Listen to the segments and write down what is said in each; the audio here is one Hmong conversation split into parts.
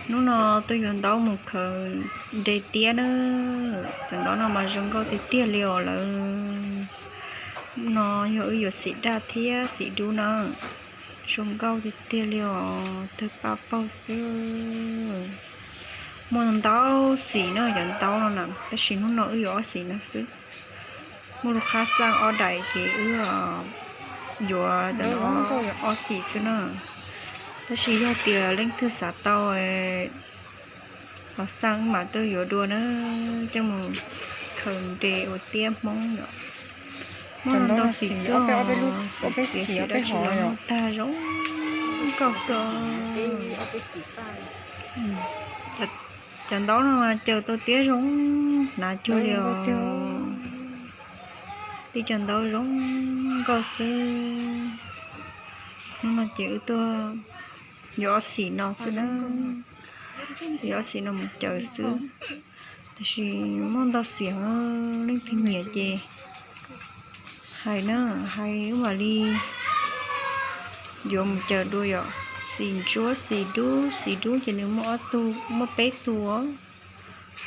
Hnub no tuaj yuav ntaub mus khaws nte tiab na. Cov ntaub no mas zoo nkauj tiag tiag li os lawm. Hnub no yog wb yuav xim daj thiab xim dub na. Zoo nkauj tiag tiag li os, tawg paj paug xwb. Muaj ntau xim no cov ntaub no na, tab sis hnub no wb yuav ob xim no xwb. Muaj lub qhab xaj ob daim ces wb yuav ob xim xwb na. Tab sis yog tias leej twg xav tau los xaj wb mam tuaj yuav dua na, coj mus khaws nte ua tiab Hmoob yom. Muaj ntau xim xwb, xim xiav xim dab tsi los muaj tag, zoo nkauj kawg. Cov ntaub no mas caws tau tiab zoo hnav cuag li os. Tib cov ntaub zoo nkauj xwb. Hnub no ces wb tuaj yuav ob xim no xwb na, yuav ob xim no mus caws xwb. Tab sis muaj ntau xim, leej twg nyiam ces hais na, hais wb mam li yuav mus caws dua yom. Xim ntsuab, xim dub, xim dub ces nws muaj ob tug, muaj peb tug,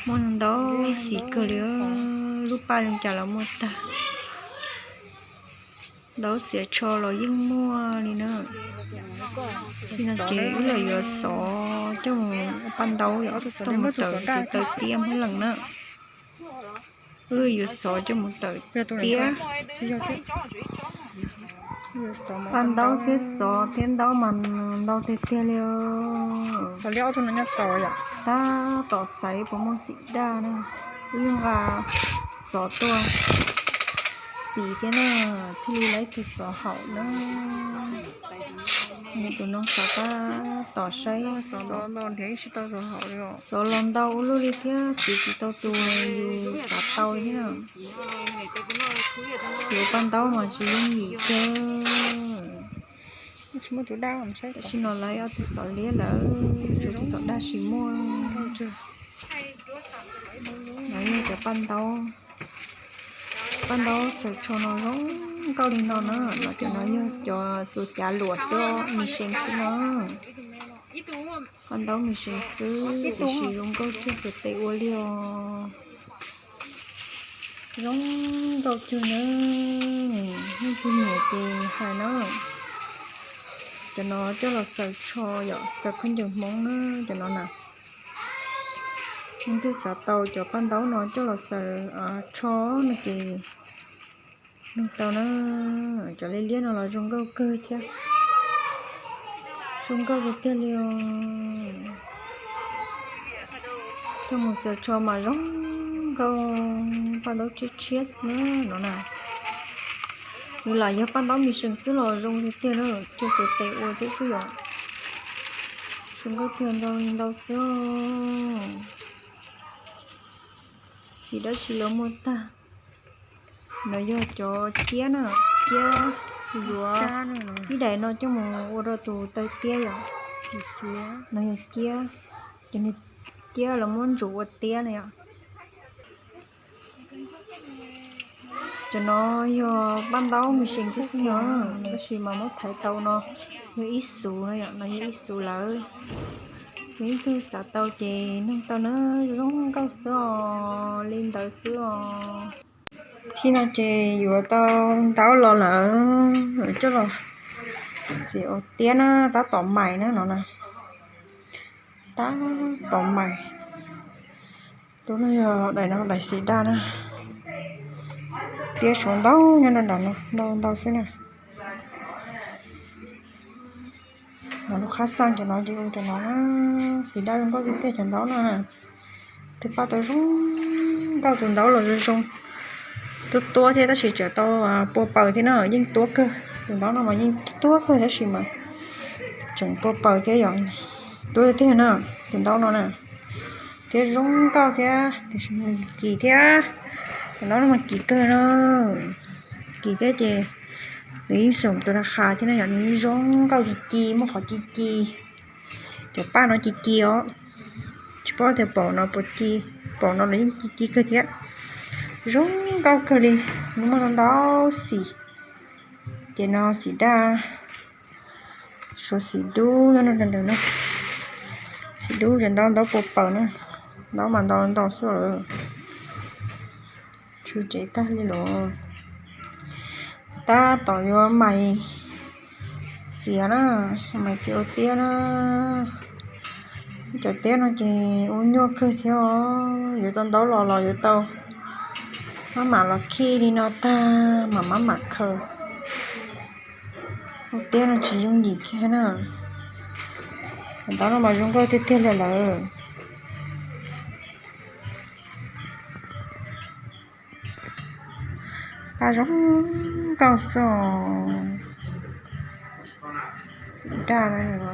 muaj ntau xim kawg li. Lub paj zoo cas los muaj tag. Ntaub xiav tsho los yeej muaj li na. Li no ces wb los yuav xov coj mus ua paj ntaub yom, coj mus tawm ces tawm tiab Hmoob Lees na. Wb yuav xov coj mus tawm tiab. Paj ntaub thiab xov thiab ntaub mas ntau tiag tiag li. Tab tom xaiv puas muaj xim daj na, wb nqa xov tuaj pim thiab na, thiaj li laib tus xov haum na. Tus no xov tab tom saib, xov los ntau ua luaj li thiab txiav tsis tau tus yus xav tau li thiab na. Yuav paj ntaub mas tsis yooj yim kiag. Tam sim no lawv ob tug xov liab lawm, tshuav tus xov daj tsis muaj. No yog cov paj ntaub, paj ntaub xaws tsho no zoo nkauj li no na. No cov no yog cov xuas cav luam xwb, mi sees xwb no. Paj ntaub mi sees xwb, tiam sis zoo nkauj cuag xuas tes ua li os. Zoo nkauj cuag na, leej twg nyiam ces hais na. Cov no coj los xaws tsho yom, xaws khaub ncaws Hmoob na, cov no na. Leej twg xav tau cov paj ntaub no coj los xaws tsho no ces nug tau na. Cov liab liab no los zoo nkauj kawg thiab, zoo nkauj tiag tiag li os. Coj mus xaws tsho mas zoo nkauj, paj ntaub tshiab tshiab na no na. Nws lam yog paj ntaub mi sees xwb los zoo tiag tiag na, cuag xuas tes ua thiab xwb yom. Zoo nkauj tiag, ntau ntau xwb. Xim dab tsi los muaj tag. No yog cov ciab na, ciab yuav ib daim no coj mus ua rau tus taw tiab yom. No yog ciab, cov niag ciab los muab ntsuas ua tiab na yom. Cov no yog paj ntaub mi sees tib xwb no, tab sis mas muab thaiv tau no yog ib xuv no yom, no yog ib xuv lawm. Yog ib tug xav tau ces nug tau na, zoo nkauj xwb os, li ntawd xwb os. Thib no ces yuav tau ntaub los lawm, coj los xim ua tiab na, tab tom mais na no na. Tab tom mais. Tus no yog daim no daim xim daj na. Tiab suav ntau nyob nram no, ntau ntau xwb na. Lub qhab xaj cov no ces ua cov no xim daj zoo nkauj tiag tiag cov ntaub no. Tus paj tau zoo nkauj, tus ntaub los zoo zoo, tuab tuab thiab tab sis tseem tau pua paws thiab na, yeej tuab kawg. Tus ntaub no mas yeej tuab kawg tab sis mas tseem pua paws thiab yom. Tuab tiag na, tus ntaub no na, thiab zoo nkauj thiab, tiam sis mas kim thiab. Tus ntaub no mas kim kawg na, kim thiab ces nws yeej xum tus raj qha thiab na yom, nws yeej zoo nkauj ci ci, muaj qhov ci ci. Cov paj no ci ci os, tsis paub tias pom no puas ci, pom no los yeej ci ci kawg thiab. Zoo nkauj kawg li, nws muaj ntau xim. Ces no xim daj, suav xim dub no, ntawm no xim Lub tsev ntaub, ntaub puas paws na, ntaub mas ntau ntau xwb lawm. Tsw tsev tag li lawm. Tab tom yuav mais txiav na, mais txiav ua tiab na. Cov tiab no ces ua nyuaj kawg thiab os, yuav tau ntaub los los yuav tau maj mam los khij li no tag mam maj mam khaws. Ua tiab no tsis yooj yim kiag na. Cov ntaub no mas zoo nkauj tiag tiag li lawm. Paj zoo nkauj xwb os. Txiv daj no.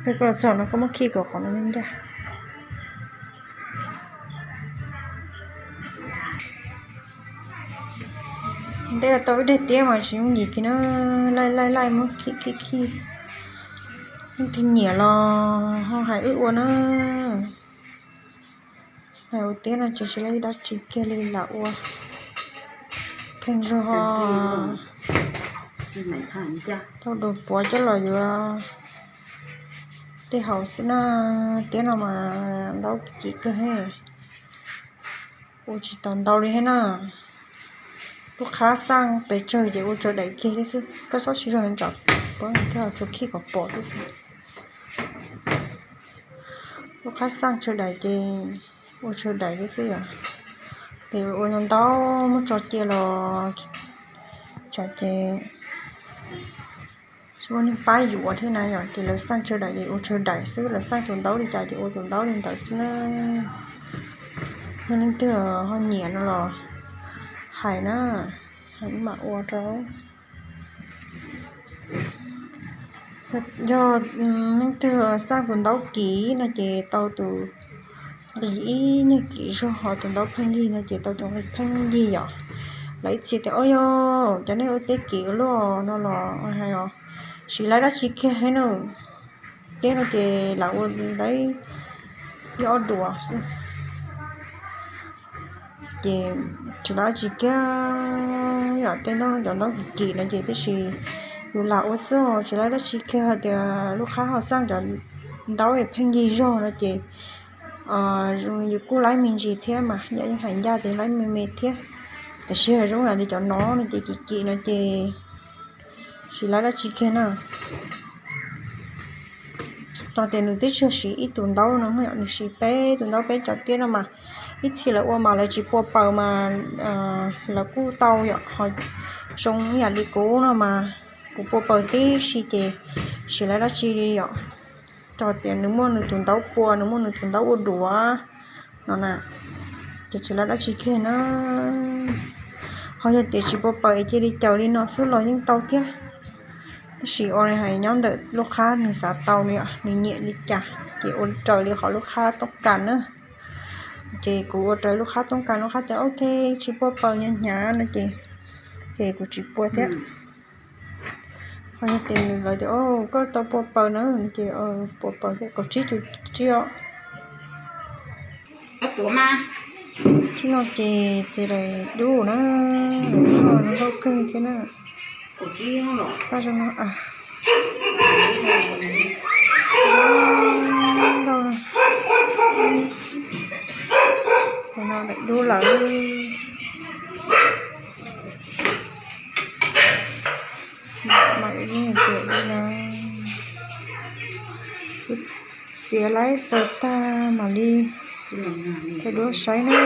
Peb koj los txog no koj muab khij kom qhov no ncaj. Ntej tau ib daim tiab mas tsis yooj yim kiag na, laij laij laij muab khij khij khij. Leej twg nyiam los ho hais wb ua na. Hais ua tiab no ces tsis laib dab tsi kiag li, lam ua pheej zog ho tau dua puav coj los yuav dej haus xwb na. Tiab no mas ntaub kim kawg he, ua tsis tau ntau li thiab na. Lub qhab xaj pes tsawg ces ua tsawg daim kiag thiab xwb, koj txhob siv zog ntsam, pab thiaj tshuav khij kom pom thiab xwb. Lub qhab xaj tsawg daim ces ua tsawg daim thiab xwb yom. Ces ua ntau muab tso cia los tsam ces tsis muaj neeg pab yuav thiab na yom. Ces lawv xaj tsawg daim ces ua tsawg daim xwb, lawv xaj tus ntaub li cas ces ua tus ntaub li ntawd xwb na. Yog leej twg ho nyiam no los hais na, hais mam ua rau. Yog leej twg xaj tus ntaub kim no ces tau tus nqi ib nyuag kim zog, ho tus ntaub pheej yig no ces tau tus nqi pheej yig yom. Lawv ib txhia tias, o yog cov nej ua tiab kim ua luaj no los hais os, tsis laib dab tsi kiag thiab na. Tiab no ces lam ua laib ib ob duav xwb. Ces tsis laib dab tsi kiag yom, tej ntaub, cov ntaub kim kim no ces tiam sis yus lam ua xwb, tsis laib dab tsi kiag. Hais tias lub qhab ho xaj cov ntaub es pheej yig zog no ces yus kuj laib me ntsis thiab mas, yog yeej hais ncaj ces laib me me thiab. Tiam sis yog zoo li cov no no ces kim kim no ces tsis laib dab tsi kiag na. Rau tias nws twb tsis yog siv ib tus ntaub no, nws siv peb tus ntaub peb cov tiab no mas. Ib txhia lawv ua mas lawv tsis pua paws mas lawv kuj tau yom, ho zoo ib yam li kuv no mas kuv pua paws tib si ces tsis laib dab tsi li yom. Rau tias nws muaj nws tus ntaub pua, nws muaj nws tus ntaub ua duav no na, ces tsis laib dab tsi kiag na. Ho yog tias tsis pua paws es cia li caws li no xwb los yeej tau thiab. Tab sis ua li hais nyob ntawm lub qhab nws xav tau li, nws nyiam li cas ces ua raws li qhov lub qhab toob kas na. Ces kuv ua raws lub qhab toob kas, lub qhab tias ok tsis pua paws hnyav hnyav no ces, ces kuv tsis pua thiab. Ho yog tias nws lawv tias koj tau pua paws na ces pua paws thiab, kaum tsib caug tsib os. Tib no ces txiv daim dub na, no nkauj kawg thiab na. Paj zoo no, zoo nkauj na. No daim dub lawm. Mam li txiav laib xaws tag mam li rau duab saib na.